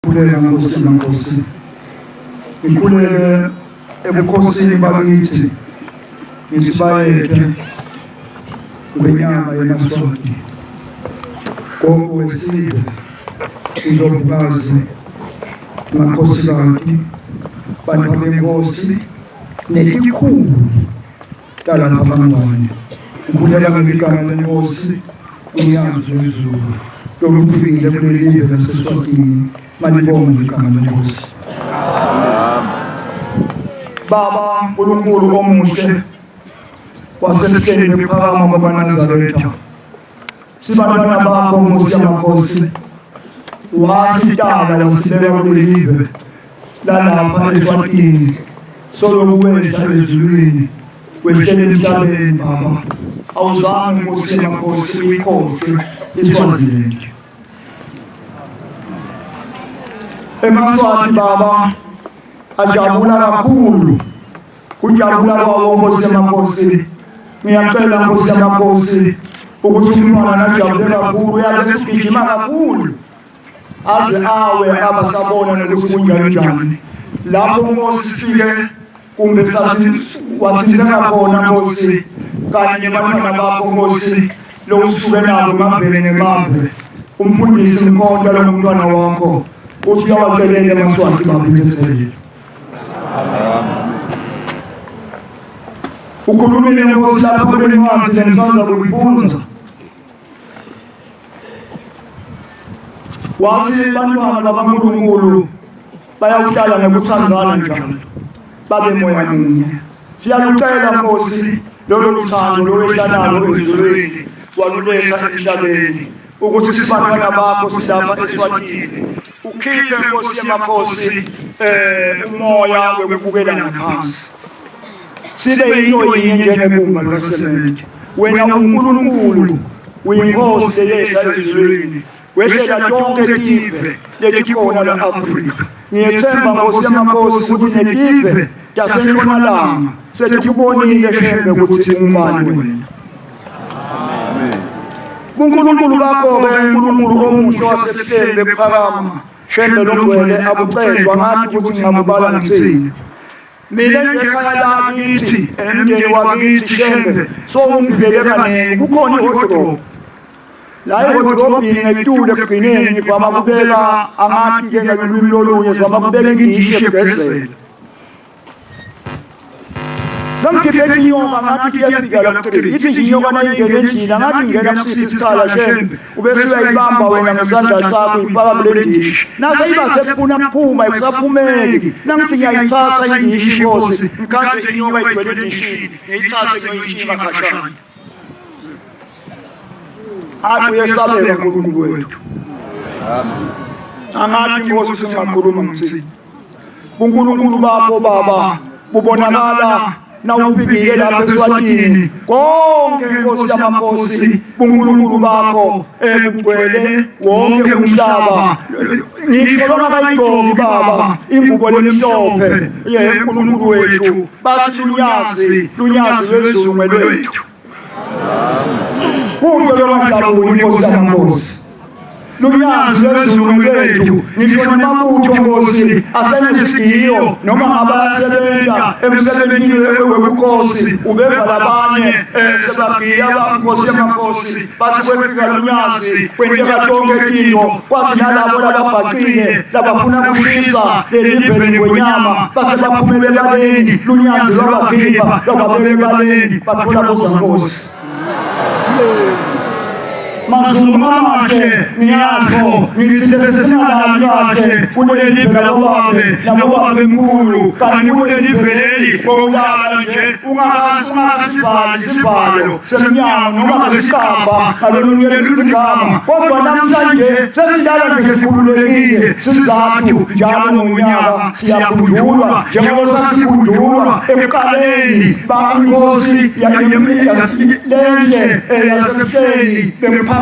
Ngikhuleka Nkosi naNkosi. Ngikhuleke ebukhosini bakithi ngithi bayethe ngwenyama yemaSwati. Gogo wesive, indlovukazi, makhosikazi, bantu benkosi netikhulu talapha kaNgwane. Ngikhuleka ngeligama lenkosi uNyazi lwezulu lolufikile kuleli live laseSwatini. Malibongwe igama lenkosi. Baba uNkulunkulu omuhle wasemhleni bekuphakama kwamaNazaretha, sibantwana bakho Nkosi yamakhosi, wasitala wasibeka kulelive lalapha eSwatini, soloku wehla ezulwini wehlela emhlabeni. Baba, awuzange Nkosi yamakhosi uyikhohlwe iSwaziland. EmaSwati baba ajabula kakhulu, kujabula kwawo Nkosi yamakhosi. Ngiyacela Nkosi yamakhosi ukuthi umntwana ajabule kakhulu, uyabe esigijima kakhulu aze awe abasabona nokuthi kunjani njani. Lapho Nkosi sifike kumbe wathinteka khona Nkosi kanye nebantwana bakho Nkosi lokusuke nabo emaveni ngemave, umfundisi Mkhonta lo mntwana wakho uthi uyawacelela emaSwati baba intethelelo. Ukhulumile Nkosi lapha kule ncwadi lengisanza kuyifunza, wathi bantwana babaNkulunkulu bayawuhlala ngokuthandana njalo babe moya munye. Siyalucela Nkosi lolo luthando lowehla nalo ezulwini waluletha emhlabeni ukuthi sibantwana bakho silapha eSwatini. Ukhiphe Nkosi yamakhosi umoya wekubukelana phansi, sibe into yinye njengebumba likasemende. Wena uNkulunkulu uyinkosi leyehla ezulwini wehlela tonke tive letikhona la-Afrika. Ngiyethemba Nkosi yamakhosi ukuthi netive tasentshonalanga setikubonile Shembe ukuthi ungubani wena. BuNkulunkulu bakho-ke uNkulunkulu omuhle wasebuhleni bekuphakama Shembe longcwele abucedwa ngathi ukuthi ngingabubala ngithini. Mina nje ekhaya lakithi emndeni wakithi Shembe sowungibheke kaningi, kukhona ihodrobe la ehodrobhini ngetulu ekugcineni ngivama kubeka, angathi-ke ngalolwimi lolunye sivama kubeka indishi yokugezela. Ngangikhiphe inyoka ngathi kuyafika la ku-3, ithi nje inyoka nayingena endlini angathi ingena kusiphi isikhala Shembe, ubese uyayibamba wena ngesandla sakho uyifaka kule ndishi. Nase iba sefuna kuphuma ikusaphumeki, nangithi ngiyayithatha indishi Nkosi, ngikhathe inyoka igcwele endishini, ngiyithathe ngiyoyintshinga khashana. Athi uyesabeka uNkulunkulu wethu. Angathi Nkosi singakhuluma ngithini. UNkulunkulu bakho baba bubonakala nawufikile lapha eSwatini konke Nkosi yamakhosi, buNkulunkulu bakho ebugcwele wonke umhlaba. Ngisho longakayigqoki baba ingubo lemhlophe ye uNkulunkulu wethu, bathi lunyazi lunyazi lwezulu ngelwethu. Kude lomhlaba Nkosi yamakhosi, lunyazi lwezulu lwethu. Ngisho nemabutho Nkosi asenesigiyo noma abasebenza emsebenzini webukhosi, ubeva labanye sebagiya bankosi yamakhosi, bathi kwefika lunyazi kwenteka tonke tinto, kwathi nalabo lababhaqile labafuna kushisa leli live lengwenyama base baphumele ebaleni, lunyazi lwabakhipha lwababeka ebaleni, bathola bozankosi. Mazulu amahle ngiyasho ngithi sesingalali kahle kuleli live labobabe nabobabe mkhulu, kanti kuleli live leli bowulala nje ungasibhali isibhalo semnyango noma ngesikamba ngalolunye igama, kodwa namhlanje sesilala nje sikhululekile. Sizathu njalo ngonyaka siyakhunjulwa njengoba sasikhunjulwa ekuqaleni bankosi lenhle yasebuhleni bekuphakama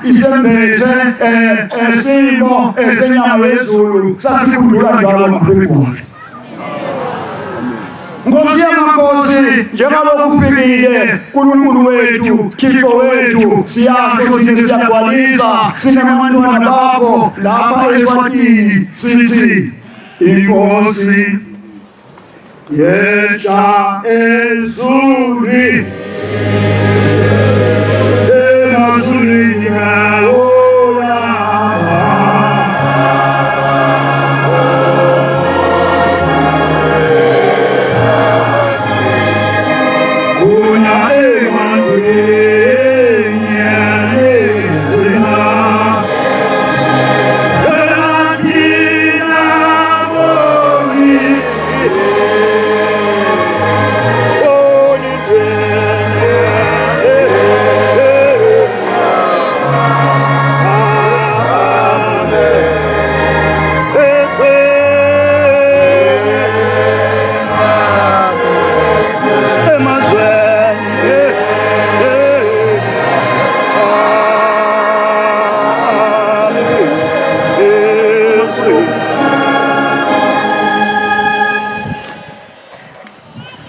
isembethe esimo esenyama yezulu, sasikhunjulwa njalo ngoFebruwari. Nkosi yamakhosi, njengalokhu ufikile Nkulunkulu wethu, Thixo wethu, siyasho thina, siyagcwalisa sinabantwana bakho lapha eSwatini, sithi inkosi yehla ezulwini, emazulwini yawo.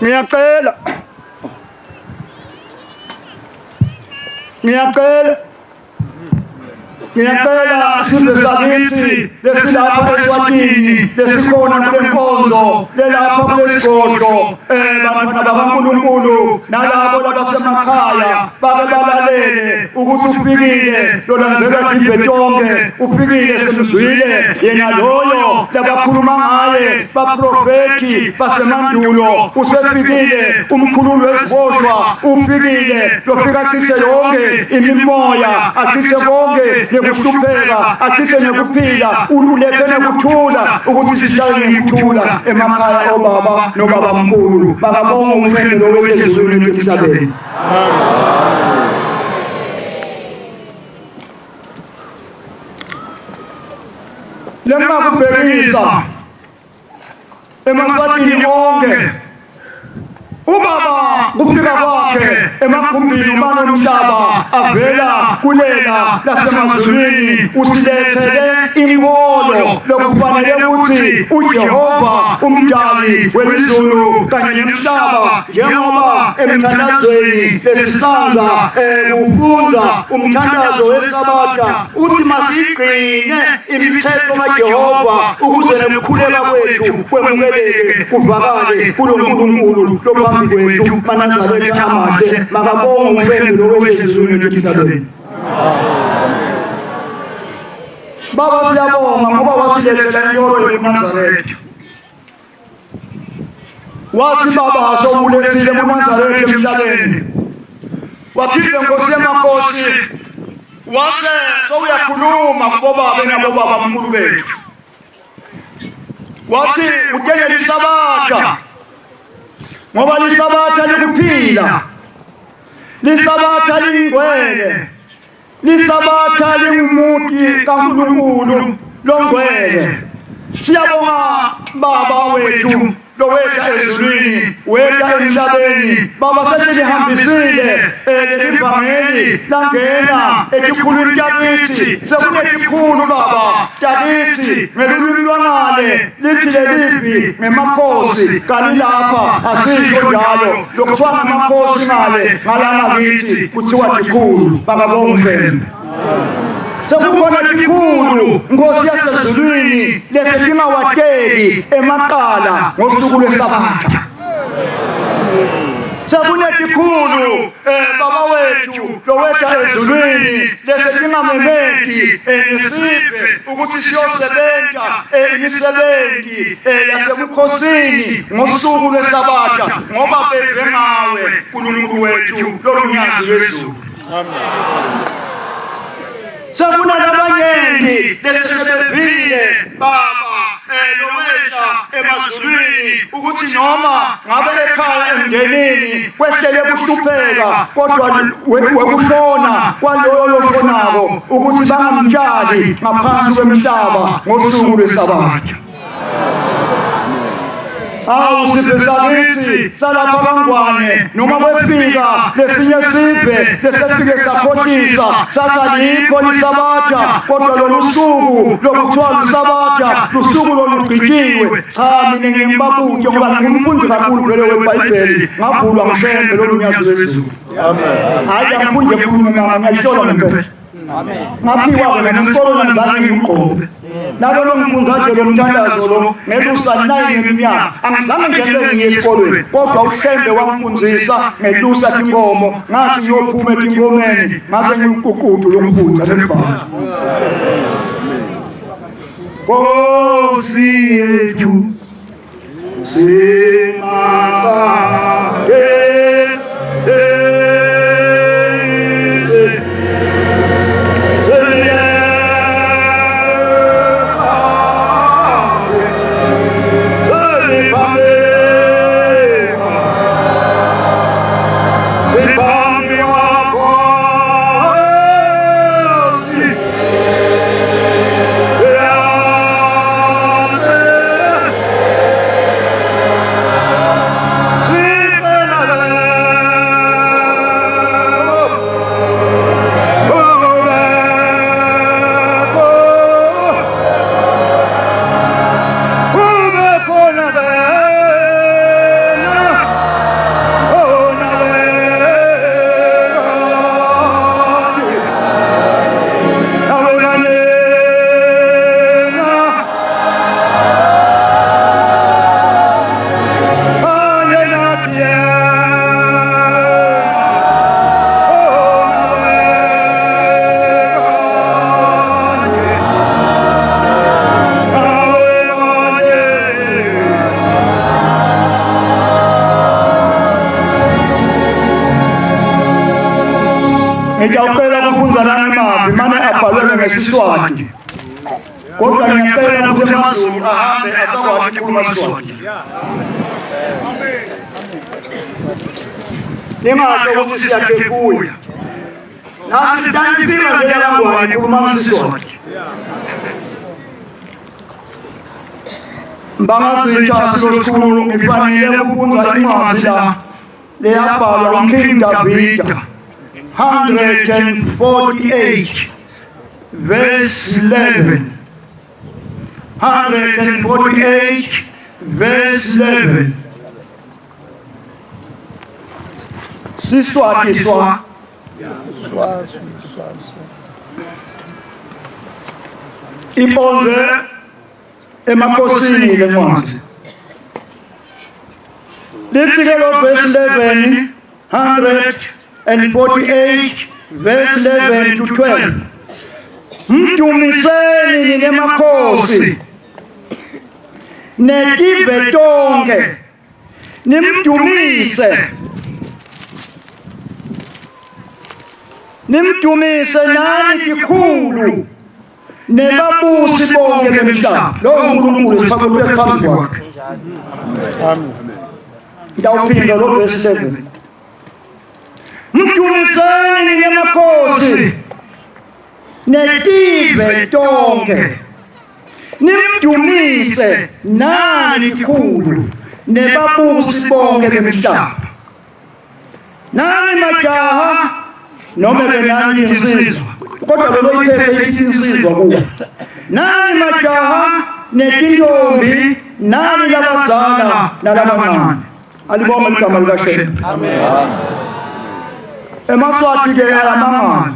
Ngiyacela, ngiyacela, ngiyacela sizwe sakithi lesilapha eSwatini, lesikhona kule nkonzo lelapha kulesigodlo, bantwana bakaNkulunkulu nalabo labasemakhaya babe balalele ukuthi ufikile lolandzelwa tive tonke, ufikile, semzwile yena loyo labakhuluma ngaye baprofethi basemandulo. Usefikile umkhululi weziboshwa, ufikile lofika achithe yonke imimoya, achithe konke nekuhlupheka, achithe nekuphila, ulethe nekuthula ukuthi sihlale ngekuthula emakhaya obaba nobaba mkhulu. Bakabonga umhlengi lo wezulwini emhlabeni. Lengakubhekisa emaSwatini onke, ubaba kufika kwakhe emagumbini banomhlaba avela kulela lasemazulwini, usilethele inkolo lokufanele ukuthi uJehova umdali welizulu kanye nemhlaba, njengoba emthandazweni lesisanza kufunza umthandazo wesabatha uthi masigcine imithetho kaJehova ukuze nekukhuleka kwethu kwemukeleke, kuvakale kulo Nkulunkulu lophambi kwethu. MaNazaretha amahle, makabonge umfembe lo wezulwini emhlabeni. Baba, siyabonga ngoba wasilethela inkolo yobuNazaretha. Wathi baba sowulethile kuNazaretha emhlabeni, waphinde Nkosi yamakhosi wase sowuyakhuluma kubobaba nabobaba mkhulu bethu, wathi utshele lisabatha, ngoba lisabatha likuphila, lisabatha lingcwele, lisabatha lingumuti kaNkulunkulu longcwele. Siyabonga baba wethu lowehla ezulwini wehla emhlabeni. Baba, sesilihambisile leli vangeli, langena etikhulwini takithi, sekunetikhulu baba takithi ngelulwimi lwangale lithi lelivi ngemakhosi, kanti lapha asisho njalo. Lokuthiwa ngamakhosi ngale ngalana kithi kuthiwa tikhulu. Baba, bonke sekukhona tikhulu, Nkosi yasezulwini, lesetingawateki emaqala ngosuku lwesabatha. Sekunetikhulu, baba wethu lowehla ezulwini, lesetingamemeti nesive ukuthi siyosebenza imisebenzi yasebukhosini ngosuku lwesabatha, ngoba beve ngawe Nkulunkulu wethu lolunyazi lwezulu. Sekunalabanyenti lesesebevile baba lowehla emazulwini ukuthi noma ngabe ekhaya emndenini kwehlele kuhlupheka, kodwa wekushona kwaloyo loshonako ukuthi bangamtshali ngaphansi kwemhlaba ngosuku lwesabatha. Awu siphe sakithi salapha kaNgwane noma kwefika lesinye sive lesefike sakhohlisa sathi alikho lisabatha kodwa lolu suku lokuthiwa lusabatha lusuku lolugqitshiwe. Cha, mina ngimbabuthe ngoba ngingumfundi kakhulu vele weBhayibheli, ngavulwa ngishembe lolu nyazi lwezulu. Hhayi, angifunde ekhuluma nami, ngiyayihlola ngempela. Ngaphiwa wena nesikolo ngizange ngimgqobe. Nalo lo ngifunza nje lo mthandazo lo ngelusa 9 ngeminyaka. Angizange nje ngibe ngiye esikolweni, kodwa uShembe wangifundisa ngelusa tinkomo, ngase ngiyophuma etinkomeni, ngase ngiwuququdu lokufunza lembhalo. Nkosi yethu simabake Ngiyacela ukufunza nami mavi mane abhalwe ngesiswati. Kodwa ngiyacela ukuthi amaZulu ahambe asakwati ukukhuluma isiswati. Ningasho ukuthi siyakhefuya. Nasi tanifika nje langwane khuluma isiswati. Mbangazitha silosikhulu ngifanele ukufunza incwadi la leyabhalwa King Davida 148 verse 11. 148 verse 11. Siswati swa. Ibonze emakhosini le ncwadi. Lithi ke lo verse 11, 148 verse 11 to 12. Mdumiseni nina makhosi netive tonke, nimdumise, nimdumise nani tikhulu nebabusi bonke bemhlaba. Lowo uNkulunkulu sifakulwe phambi kwakhe. Amen. Ngiyawuphinda lo verse 11. Mdumiseni nina makhosi netive tonke, nimdumise nani tikhulu nebabusi bonke bemhlaba. Nani majaha noma benani insizwa, kodwa lo iphethe ithi insizwa kuwo. Nani majaha netintombi, nani labadzala nalabancane. Alibonge igama likaShembe. Amen. EmaSwati ke ayamangala.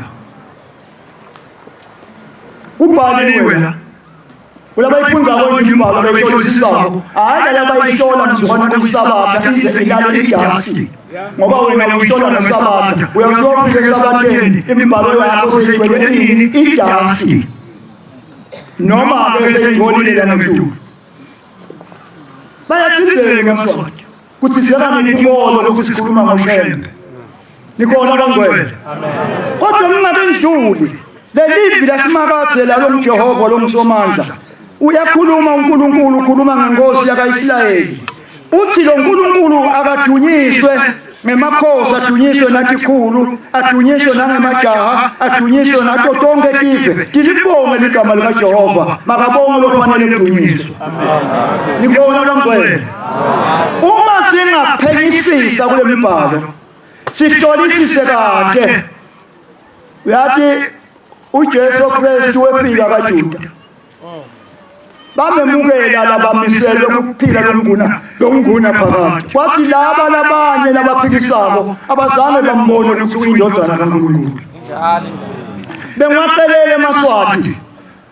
Ubhaliwe la. Kulabayifundzako imibhalo abayihlolisisako, hhayi lalabayihlola mzukwana kuyisabatha ize ilale idasti. Ngoba wena uyihlola ngesabatha, uyawufika esabatheni imibhalo yakho seyigcwele ini idasti. Noma ke seyingcolile lana ngetulu. Bayachitheka emaSwati kuthi siyaba netinkolo lokhu sikhuluma ngoShembe. Nikhona bangcwele. Kodwa ningabendluli lelivi lasimakadze lalo mJehova lomsomandla. Uyakhuluma uNkulunkulu, ukhuluma ngenkosi yakaIsrayeli. Uthi lo nkulunkulu akadunyiswe. Ngemakhosi adunyiswe nathi khulu, adunyiswe nangemajaha, adunyiswe nato tonke tive. Tilibonge ligama likaJehova, makabonge lofanele kudunyiswa. Nikhona bangcwele. Uma singaphenyisisa kule mibhalo, sihlolisise kahle, uyathi uJesu Kristu wefika kaJuda, bamemukela labamiselwe ukuphila lokunguna lokunguna phakade, kwathi laba labanye labaphikisako abazange bambone ukuthi uyindodana kaNkulunkulu. Bengiwacelele emaSwati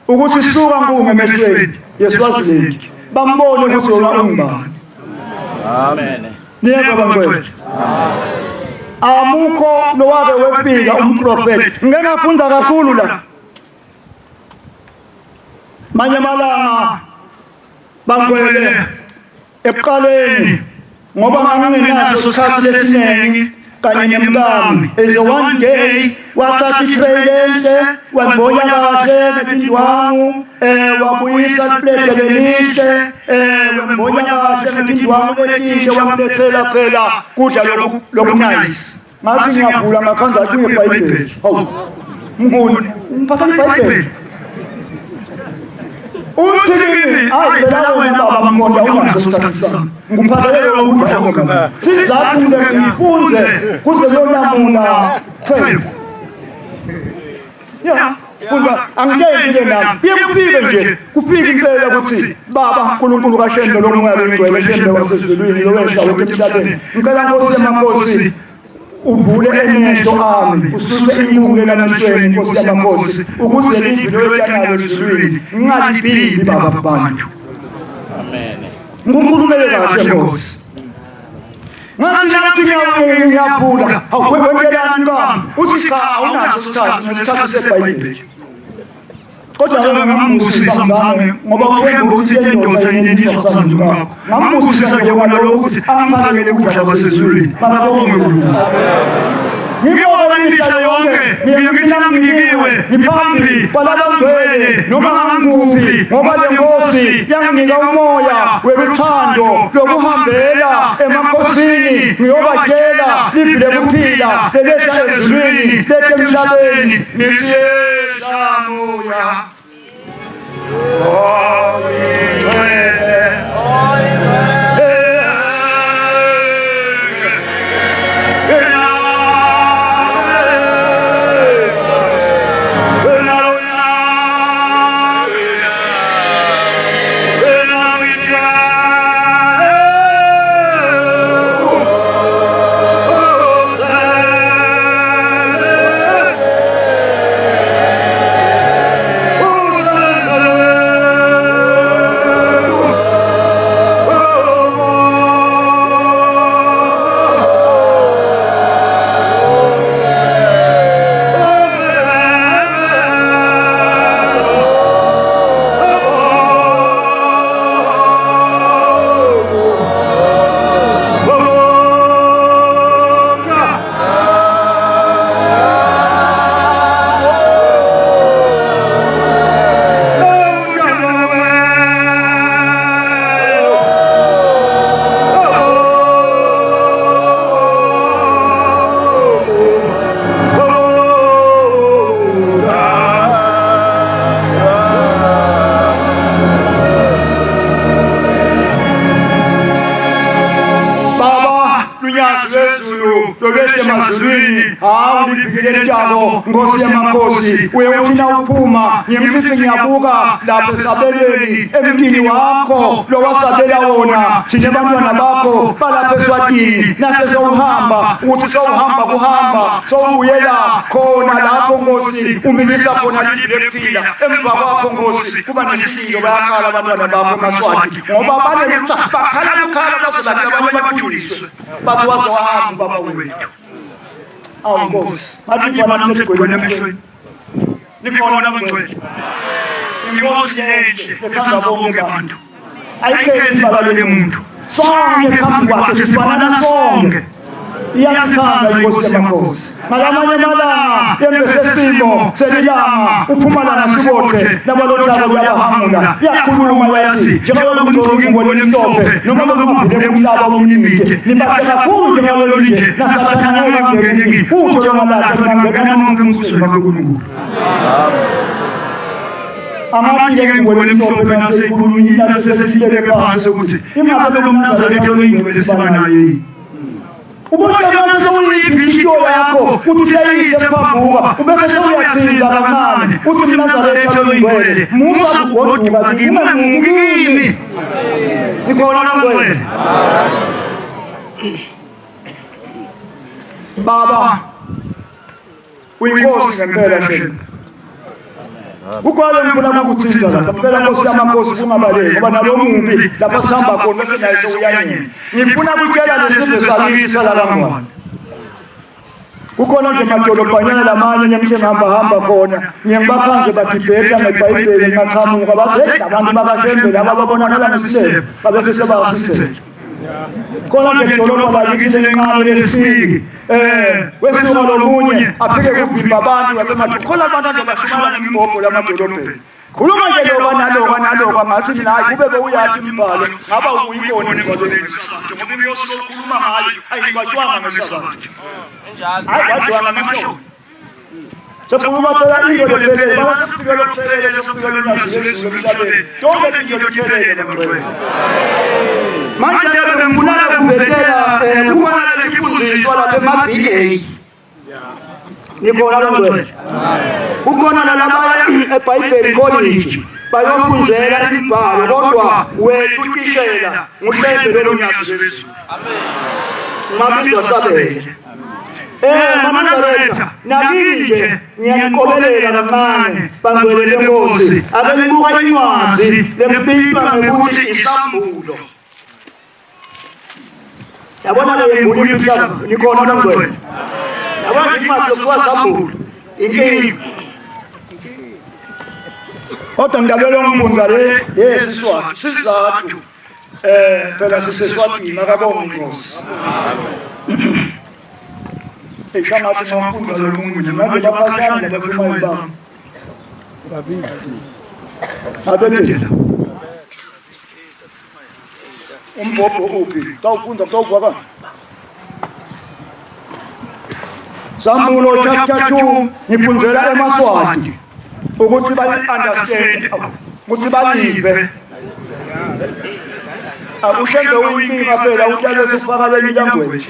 ukuthi suka nkungu emehlweni yeSwaziland, bambone ukuthi wona ungubani. Amen. Niyeva bangcwele, amukho lowake wefika umprofeti. Ngike ngafunda kakhulu la manye amalanga bangcwele ekuqaleni, ngoba ngangingenaso isikhathi lesiningi kanye nemkami. Is one day wathatha i-tray lenhle, wambonya kahle ngetindwangu, wabuyisa iplate lelihle, wambonya kahle ngetindwangu letinhle, wamlethela phela kudla loku loku-nice. Ngathi ngiyavula ngakhanza kuneBhayibheli. Hawu mnguni, ngiphathela iBhayibheli, uthi kimi, hayi phela wena baba Mkonda, unaso isikhathi sami, ngiphathele ukudla okungaka sizathu ke ngifunze kuze kuyolamula 12. Ya funza, angitsheli ke nami, kuye kufike nje, kufike impela ukuthi baba uNkulunkulu kaShembe, lo moya longcwele, Shembe wasezulwini lowehla wethu emhlabeni, ngicela Nkosi yamakhosi uvule emehlo ami, ususe inkungu emehlweni, Nkosi yamakhosi, ukuze livi loyetanayo ezulwini ngingalibhili baba kubantu. Amen. Ngikhulumele kahle Nkosi. Ngathi nathi ngiyaphula, hawu, wentelani bami? Uthi cha, awunaso isikhathi ngesikhathi seBhayibheli. Kodwa ke ngambusisa mzange, ngoba uthemba ukuthi lendoda ineliswa kusandla kwakho. Ngambusisa nje kwaloko ukuthi angiphakele ukudla kwasezulwini. Makabonge uNkulunkulu. Ngibonga imihla yonke, ngiye ngithi nanginikiwe, ngiphambi kwalabangcwele noma ngangikuphi, ngoba le Nkosi yanginika umoya weluthando lokuhambela emakhosini, ngiyobatshela livi lekuphila lelehla ezulwini lethe emhlabeni. Ngithi yehla moya oyingcwele. Baba lunyazi lwezulu lolwehle emazulwini, hawu, liphikele ntabo, Nkosi yamakhosi, uye uthi na uphuma ngimfisi, ngiyabuka lapho esabelweni emntini wakho lowasabela wona thina abantwana bakho balapha eSwatini. Nase sowuhamba, ukuthi sowuhamba kuhamba, sowubuyela khona lapho Nkosi umilisa khona livi lekuphila. Emva kwakho Nkosi kuba nesililo, bayakhala abantwana bakho emaSwati ngoba banelutha, bakhala kukhala baze bathi abanye bathuliswe, bathi waze wahamba ubaba wethu. Awu Nkosi, ngathi ibona mthethweni emehlweni. Nikhona abangcwele? Inkosi enhle esanda bonke abantu ayikhethi ibala lemuntu, sonke phambi kwakhe sifanana sonke. Iyasithanda inkosi yamakhosi. Ngalamanye amalanga yembesesimo selilanga uphuma lana sibothe nabalothako kuyabahamula. Yakhuluma yathi njengoba kugcoka ingubo lemhlophe noma kungabhule umhlaba unimide nibahle kakhulu njengalolo lije nasathana ngeke kutho ngamalahle nangena nonke emsweni kaNkulunkulu. Amathi-ke ingubo lemhlophe naseyikhulunyile nasesesibeke phansi ukuthi ingabe lo mNazaretha loyingcwele siba naye yini. Ubona manje sewuyiphi inhliziyo yakho uthi seyithe phambuka ubese sewuyathinta kancane uthi mNazaretha loyingcwele musa kugoduka kimi ungemuki kimi. Nikhona ngcwele. Baba uyinkosi ngempela shembe. Kukhona ngifuna ukukuthinta lapha. Ngicela Nkosi yamakhosi kungabaleki ngoba nalo mubi lapha sihamba khona bese naye sewuyanyela. Ngifuna ukutshela lesizwe sakithi salakangwane. Kukhona nje madolobhanyana lamanye ngiye ngihamba hamba khona ngiye ngibakhanze badibhetha ngeBhayibheli ngaqhamuka bathi hey abantu bakashembe laba babonakala ngesilebe babese sebasithela. Khona nje idolobha lakithi lencane lesifiki wesuka lomunye aphike kuvimba abantu lapha khona abantu nje bashumana ngemibhobho lamadolobheni. Khuluma nje lokwa nalokwa nalokwa ngathi mina hayi kube bewuyathi imibhalo ngaba uyibona imibhalo ngesabatha ngoba inkosi lokhuluma ngayo ayibajwanga ngesabatha. Hayi bajwanga ngamashoni. Sekhuluma phela into lephelele baba sesifike lokuphelele sesifike lonyazi lwezulu emhlabeni tonke into liphelele bantwana. Manje ke bengifuna ukuvetela kukhona lekifundiswa lapha ema-BA. Nikhona longcwele. Kukhona nalabaya eBhayibheli College bayofunzela imibhalo kodwa wethu utishela nguHlembe lolunyazi lwezulu. Amen. Mabizwa sabele. MaNazaretha nakini nje ngiyaniqobelela kancane bangcwele benkosi ake nibuka incwadi lembitwa ngokuthi isambulo. Yabona le yembula imhlaba nikhona longcwele. Yabona incwadi yokuthiwa sambulo inkinga. Kodwa ngidabela umpunza le yesiswati sizathu phela siseswatini akabonga inkosi. Eshangathi ngompunza lo munye manje baphakane bakhuluma ibamba. Abedela. Umbhobho uphi? Tawufunza tawugwaka. Sambulo chapter 2 ngifunzela emaswati ukuthi bali understand ukuthi balive. Akushembe uyinkinga phela utshale sifaka lenye language.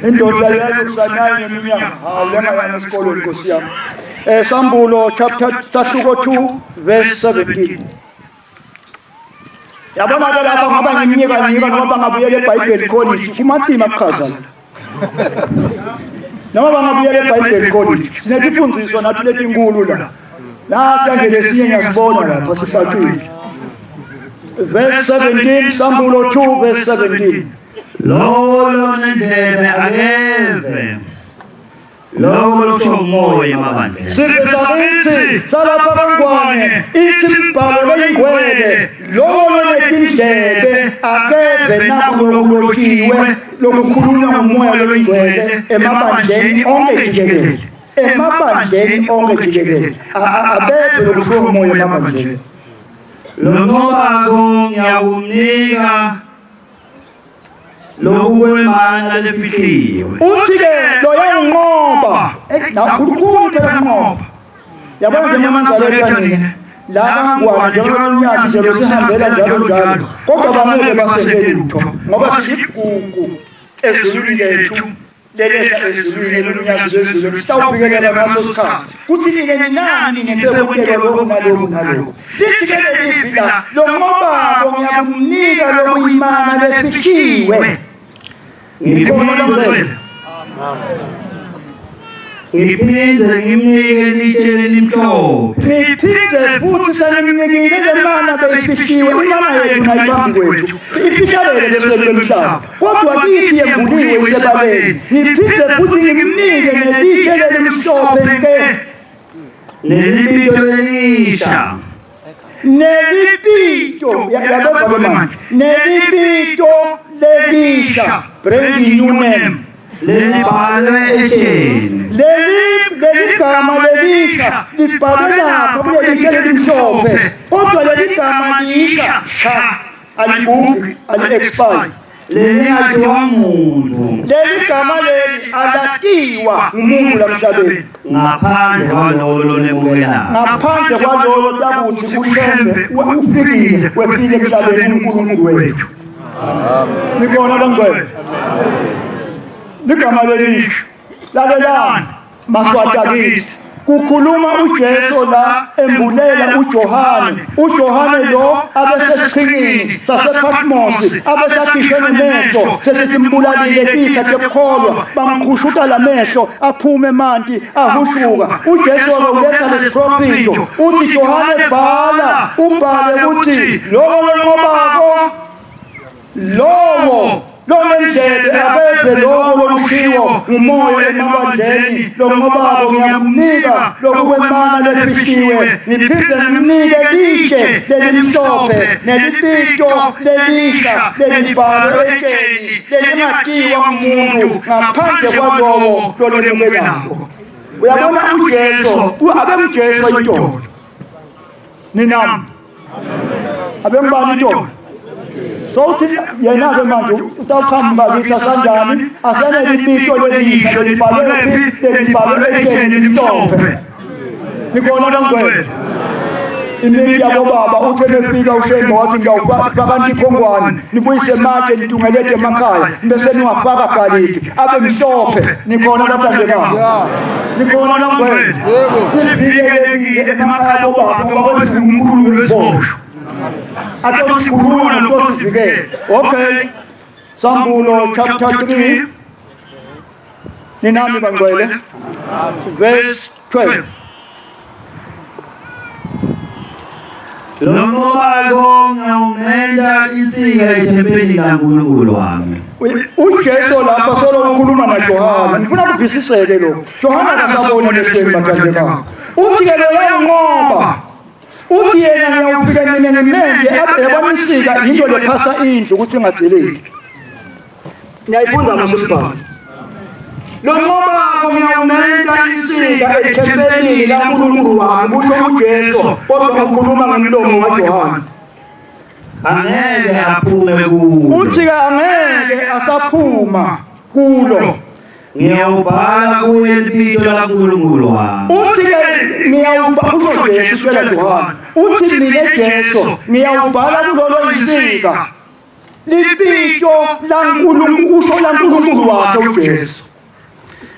Indoda leyo kusanayo ngeminyaka. Hawu lengayana esikolweni Nkosi yami. Sambulo chapter sahluko 2 verse 17. Yabona ke lapha ngaba nginyika nyika noma bangabuyela eBhayibheli college kumatima kuchaza la. Noma bangabuyela eBhayibheli college sinetifundiswa nathi letinkulu la. Nasi nje lesinye ngiyasibona lapha sifakile. Verse 17 Sambulo 2 verse 17. Lowo lonendlebe akeve. Lokho lokusho umoya emabandleni. Sive sakithi salapha kaNgwane ithi imibhalo leyingcwele lowo lonetindlebe akeve nakho lokulotshiwe lokukhulunywa ngumoya loyingcwele emabandleni onke jikelele emabandleni onke jikelele abeve lokushiwo ngumoya emabandleni. Lonqobako ngiyakumnika lokhu kwemana lefihliwe. Uthi-ke loyawunqoba nakhulukhulu phela kunqoba. Yabona nje amaNazaretha nina la kaNgwane njengoba unyazi nje lusihambela njalo njalo kodwa bangeke basente lutho ngoba siyigugu ezulwini lethu lelehla ezulwini lolunyazi lwezulu sitawubikelela ngaso sikhathi kuthi nina ninani nentekuntelo lokhu naloku naloku lithi-ke lelivi la lonqobako ngiyakumnika lokuyimana lefihliwe. Ngikhona ngcwele. Ngiphinde ngimnike ilitshe elimhlophe. Ngiphinde futhi senimnikile le mana beyifihliwe imana yethu nayiphambi kwethu ifihlakele lesweni lomhlaba kodwa kithi yembuliwe isebaleni. Ngiphinde futhi ngimnike nelitshe elimhlophe nke Nelibito lelisha. Nelibito yabeva ke manje nelibito lelisha brand new name. Lelibhalwe etsheni. Leli gama lelisha libhalwe lapha kuleli tshe elimhlophe, kodwa leli gama lisha cha, aligugi, ali-expire. Lelingatiwa muntu. Leli gama leli alatiwa ngumuntu lamhlabeni. Ngaphandle kwalowo lolemukelayo. Ngaphandle kwalolo takuthi uShembe ufikile, wefike emhlabeni uNkulunkulu wethu. Nikhona bangcwele? Ligama lelisha. Lalelani Maswati akithi. Kukhuluma uJesu la embulela uJohane. uJohane lo abesesiqhingini sasePatmos, abesakhishwe nemehlo, sesithi imbulalile titha tekukholwa, bamkhushuta lamehlo aphume emanti ahushuka. UJesu uletha lesiprofito, uthi Johane bhala, ubhale ukuthi lowo lonqobako, lowo lonendlebe abeze lokho lokushiwo ngumoya emabandleni, lonqobako ngiyakumnika lokukwemana lefihliwe, ngiphinde ngimnike litshe lelimhlophe nelipito lelisha lelibhalwe etsheni lelingatiwa ngumuntu ngaphandle kwalowo lolemukelako. Uyabona uJesu, abenguJesu itolo. Ninami abengubani itolo? So uthi yena-ke manje utawuqhamuka kithi asanjani, asanelipito lelisha lelibhalwe phi? Lelibhalwe etsheni elimhlophe. Nikhona bangcwele? Imithi yabobaba uthe befika uShembe wathi ngiyawufaka ntikhongwane, nibuyise matshe nitungelete emakhaya, bese niwafaka galiki abe mhlophe. Nikhona bathandekayo? Nikhona bangcwele? Sivikelekile emakhaya bobaba ngoba wefika umkhulu wesiboshwa atosikhulula notosivikela. Okay, Sambulo chapter 3, ninami bangcwele, verse 12. Lonqobako ngiyawumenta insika ethempelini laNkulunkulu wami. uJesu lapha solo ukhuluma naJohana, ngifuna kuvisiseke lokho. Johana akasaboni emehlweni bathandekayo. Uthi-ke loyanqoba, uthi yena ngiyawufika mina ngimente yabona insika into lephasa indlu ukuthi ingadiliki. Ngiyayifunda ngosibhalo. Lonqobako ngiyawumenta insika ethempelini laNkulunkulu wami, kusho uJesu, kodwa ukhuluma ngomlomo waJohana. Angeke aphume kulo. Uthi-ke angeke asaphuma kulo. Ngiyawubhala kuye libito laNkulunkulu wami. Uthi-ke ngiyawubhala, kusho Jesu utshela Johane. Uthi mina Jesu ngiyawubhala kulolo insika libito laNkulunkulu, kusho laNkulunkulu wakhe uJesu.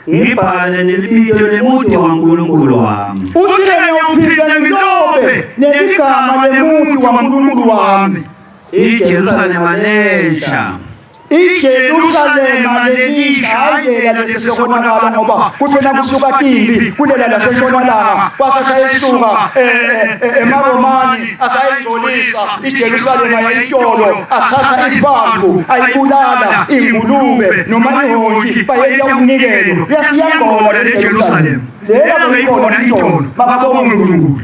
Ngibhale nelibito lemuti waNkulunkulu wami. Uthi-ke ngiyawuphinda ngilobe neligama lemuti waNkulunkulu wami. IJerusalema lesha. iJerusalema lelisha, hayi lela lesesekonakala, ngoba kuthena kusuka timbi kulela lasentshonalanga, kwasasayisuka emaRomani asayingcolisa iJerusalema yayitolo, athatha ibantu ayibulala ingulube noma ihonki bayenta umnikelo, yasiyangcola le Jerusalema lela beyikhona itolo. Makabonge uNkulunkulu.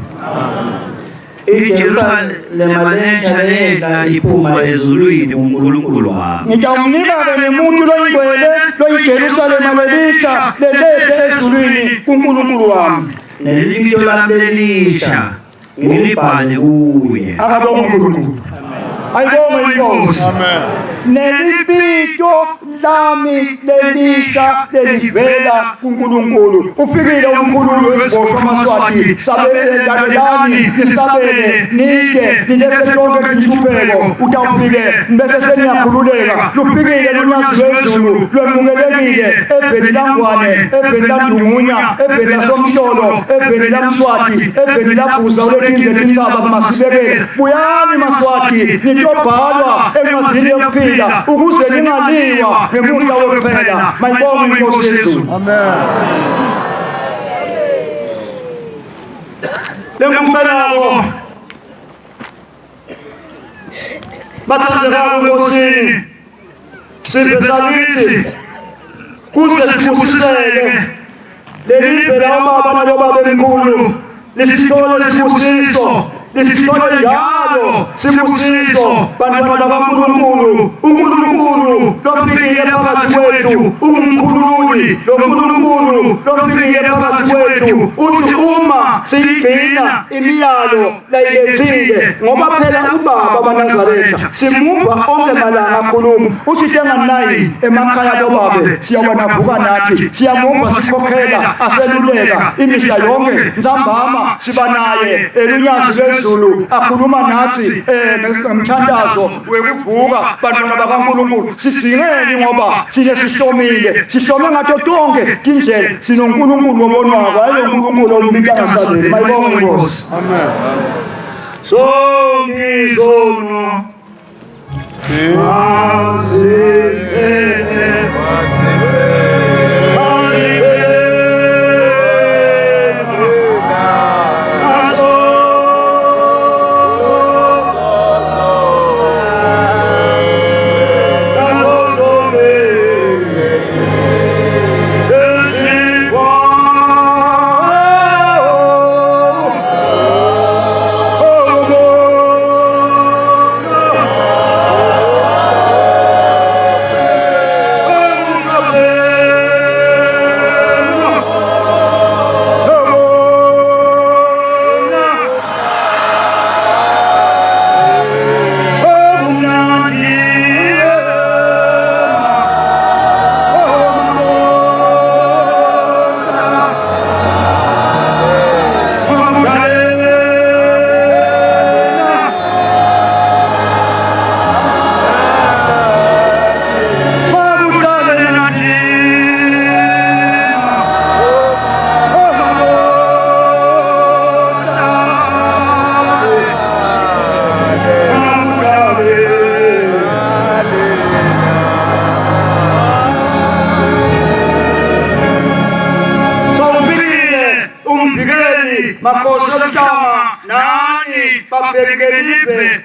iJerusalema lesha lehla iphuma ezulwini kuNkulunkulu wami. Ngitawumnika-ke nemuntu loyingcwele loyiJerusalema lelisha lelehle ezulwini kuNkulunkulu wami. Nelibito lami lelisha ngilibhale kuye. Akabonge uNkulunkulu. Ayibonge inkosi. Nelibito lami lelisha lelivela kuNkulunkulu. Ufikile umkhululi wesiboshwa amaSwati, sabele lalelani, nisabele nide nilethe lonke inhlupheko, utawufike bese seniyakhululeka. Lufikile lunyazi lwezulu, lwemukelekile eveni laNgwane, eveni laNdungunya, eveni laSomhlolo, eveni laMswati, eveni laBhuza uletindle tintsaba kumasibekele. Buyani maSwati, nitobhalwa encwadini yokuphila ukuze ningaliwa ngemuhla wokuphela. Mayibonge inkosi yezulu. Amen. Lengikucelako bathandekako enkosini, sive sakithi kuze sibusiseke lelive lababa nabobaba emkhulu, lisithole sibusiso, lisithole njalo. Sicalo sibusiso bantwana bakaNkulunkulu uNkulunkulu lofikile phakathi kwethu ungumkhululi lo Nkulunkulu lofikile phakathi kwethu uthi uma siyigcina imiyalo layilethile ngoba phela ubaba baNazaretha simuva onke malanga akhuluma uthi senganayi emakhaya bobabe siyabanavuka nathi siyamuva sikhokhela aseluleka imihla yonke ntsambama siba naye elunyazi lwezulu akhuluma nathi ngomthandazo wekuvuka bantwana bakaNkulunkulu sidingeni ngoba sike sihlomile sihlome ngato tonke tindlela sinoNkulunkulu obonwako hayi uNkulunkulu ombika ngasazeli mayibonge inkosi. Amen. Sonke izono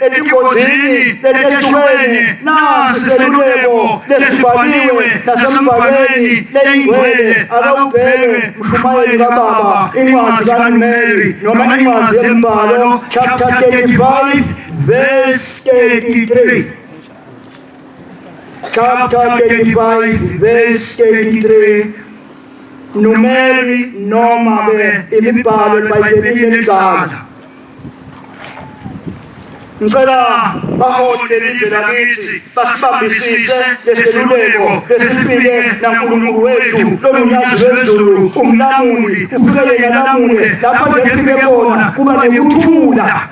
Etigodini letehlukene nasi seluleko lesibhaliwe nasembhalweni leyingcwele akawubheke mshumayeli kababa incwadi kaNumeri noma incwadi yembhalo chapter 35 verse 33. Chapter 35 verse 33 Numeri noma be imibhalo eBhayibhelini lelidzala. Ngicela baholi lelizwe lakithi basibambisise leseluleko lesifike naNkulunkulu wethu lolunyazi lwezulu umlamuli ufike yena lamule lapho nje fike khona kuba nekuthula.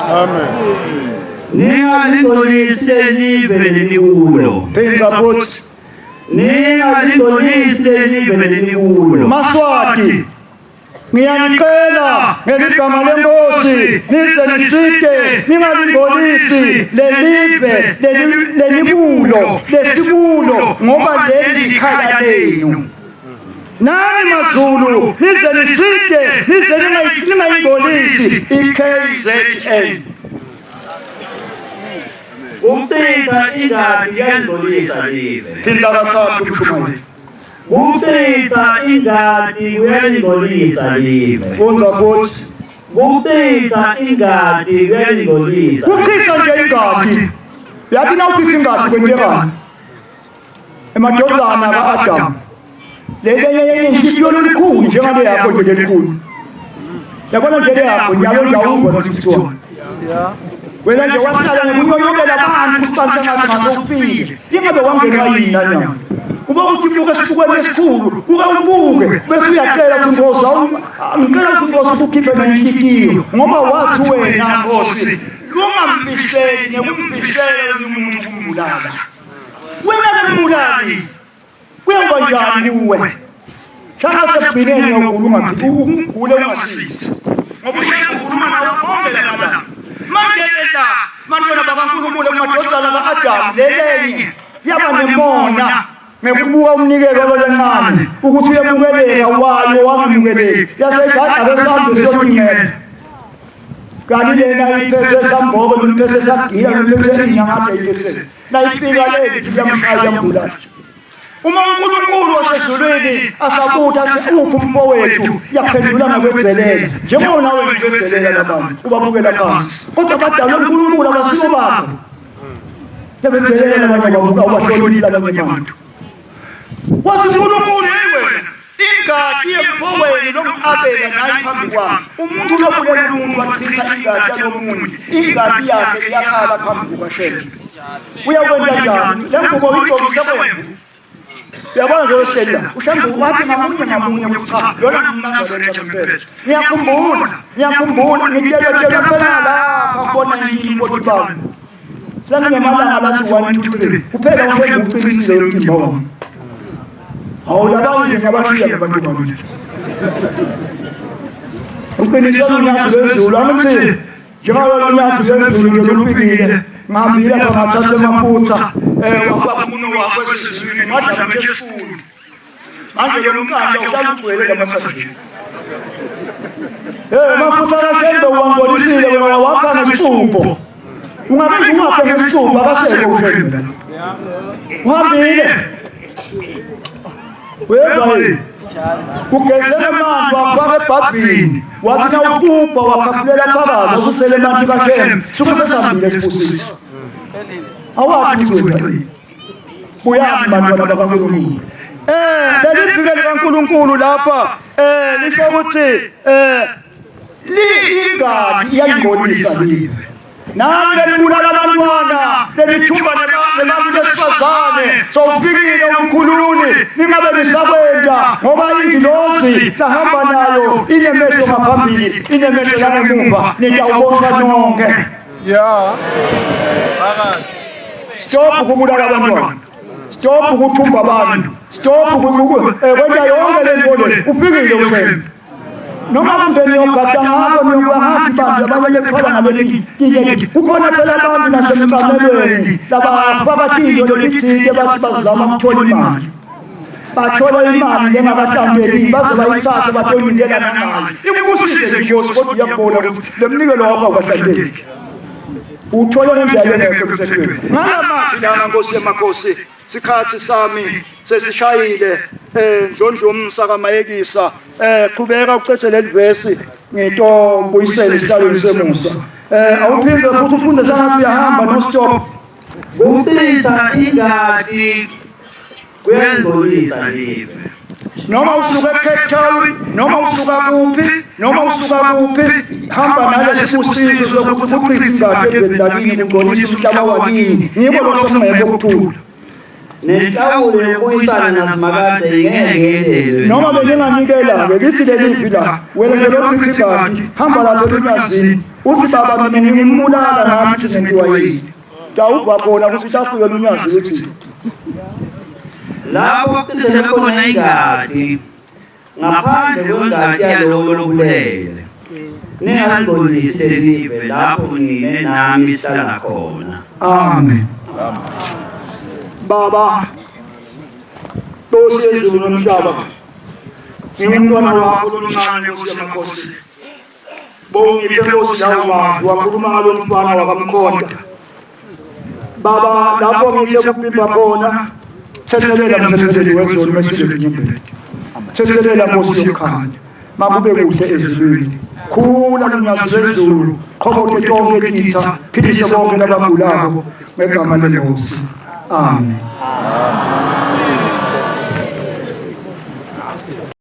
Amen. Ningalingcolisi live lenikulo. Phinda futhi. Ningalingcolisi live lenikulo. Maswati ngiyanicela ngeligama lenkosi nize nisite ningalingcolisi lelive lelikulo lesikulo ngoba leli likhaya lenu. Nani maZulu nize nisite nize ningayingcolisi iKZN. Ukuchitha ingadi kuyalingcolisa live. Phinda kathathu mshumayeli. Ukuchitha ingadi kuyalingcolisa live. Fundza futhi. Ukuchitha ingadi kuyalingcolisa. Kuchitha nje ingadi. Yathi na uchitha ingadi kwentekani? Emadodana ka-Adamu. Lele inhliziyo lolukhulu njengale yakho nje lelikhulu. Yabona nje le yakho njalo nje awuva ukuthi kuthiwani. Wena nje wahlala ngekunyonyokela abantu usibantsa ngathi ngasofile. Ingabe wangenwa yini nanyana? Uba uthi buka esibukweni esikhulu, uke ubuke bese uyacela ukuthi Nkosi ngicela ukuthi Nkosi ukhiphe nenhliziyo ngoba wathi wena Nkosi ungamfiseli nekumfisela umuntu kumbulala. Wena kumbulali kuyoba njani kuwe? Shaka sekugcineni uyokhuluma ugule ungasithi ngoba usekhuluma nawe onke lamalanga. Manje la bantwana bakaNkulunkulu emadodana ka-Adamu lelenye yaba nemona ngekubuka umnikelo walencane ukuthi uyemukeleka wayo wangamukeleki yaseyigada besambe siyodingela kanti lena iphethe samboko iphethe sagiya iphethe inyamade iphethe nayifika leli kuyamshaya yambulala. Uma uNkulunkulu wasezulwini asabuthi athi uphi umfowethu, yaphendula ngokwedzelela, njengoba nawe nje wedzelela labantu ubabukela phansi, kodwa badalwe uNkulunkulu, abasibo bakho. Yabedzelela abanye, babuka ubahlonile abanye abantu. Wathi uNkulunkulu, hey wena, ingati yemfowenu longu-Abela nayi phambi kwami. Umuntu lobulela umuntu wachitha ingati yalomunye, ingati yakhe iyakhala phambi kukaShembe. Uyakwenza njani le ngubo uyigcokise kwemvu? Uyabona nje wesihleli la, uShembe wathi ngamunye ngamunye ukuthi cha, lona ngumNazaretha ngempela. Ngiyakhumbula, ngiyakhumbula ngitshelwe phela lapha ko-1945, senginemalanga lathi 1 2 3 kuphela. UShembe uqinisile umtimba wami. Hawu, labanye nje ngiyabashiya abantu bami nje. Uqinisile unyazi lwezulu, angithi njengoba unyazi lwezulu nje lufikile, ngihambile lapha ngathatha amafutha, wafaka umuno wakho esizwini, ngadla amethe esikhulu. Manje lo mkantsha uhlala ugcwele lamasajini. Amafutha kaShembe uwangcolisile wena, wakha ngesicupho. Ungabe nje ungakhe ngesicupho, akasekho uShembe, uhambile. Uyezwa yini? Ugezele amanzi, wafaka ebhavini, wathi nawuqubha wakhafulela phakathi, wasuthela emanti kaShembe, suke sesihambile sibusiso. Awathi ukuthi wena buyani bantwana bakaNkulunkulu. Leli vike likaNkulunkulu lapha lisho ukuthi ingadi iyayingcolisa live. Nani lelibulala abantwana, lelithumba nebantu besifazane, sowufikile umkhululi, ningabe nisakwenta, ngoba ingilozi lahamba nayo inemehlo ngaphambili, inemehlo langemuva, nitawuboshwa nonke. Ya. Phakathi. Stop ukubulala abantwana, stop ukuthumba abantu, stop kwenza yonke le nto le. Ufikile uShembe. Noma kumbe niyogada ngakho, niyokuba ngathi bantu abanye bethwala ngaleli tiketi. Kukhona phela abantu nasemcamelweni labafaka tinto letitsite, bathi bazama ukuthola imali, bathola imali lengakahlambeli, baze bayithathe batonikela nangayo. Ikubusise inkosi, kodwa iyakubona ukuthi le mnikelo wakho awukahlambeleki, uthole ngendlela engekho emthethweni. Ngalamazwi lana, Nkosi yemakhosi, sikhathi sami sesishayile. Ndlondlo kaMayekisa, qhubeka ucethe leli vesi, ngitobuyisela esihlalweni semusa. Awuphinde futhi ufunde sengathi uyahamba, no stop. Kuchitha ingati kuyangcolisa live. Noma usuka eCape Town, noma usuka kuphi, noma usuka kuphi, hamba nalesi sibusiso sokuthi kuchitha ingadi eveni lakini, kungcolisa umhlaba wakini, ngiko lokho sokungekho ukuthula. Nenhlawulo yokubuyisana naSimakadze ingeke yendelwe. Noma beninganikela-ke, lithi leliphi la, wena nje lochitha ingadi, hamba lapha elunyazini, uthi baba, mina ngimbulala, ngathi ngentiwa yini, tawuva khona ukuthi utafike lunyazi luthi. Lapho kuchithelwe khona ingati ngaphandle kwengati yalowo lobulele, ningalingcolisi lelive lapho nine nami sihlala khona. Amen. Baba, Nkosi yezulu nomhlaba, ngingumntwana wakho lomncane, Nkosi yamakhosi. Bongiphe, Nkosi, lawo mazwi wakhuluma ngalo mfana wakamkhonta. Baba, lapho ngithe kubhibha khona, thethelela mthetheleli wezulu, mesule inyembezi. Thethelela, Nkosi yokukhanya. Makube kuhle ezulwini. Khula lunyazi lwezulu, qhobothe tonke titha, philise bonke labagulako ngegama leNkosi. Amen.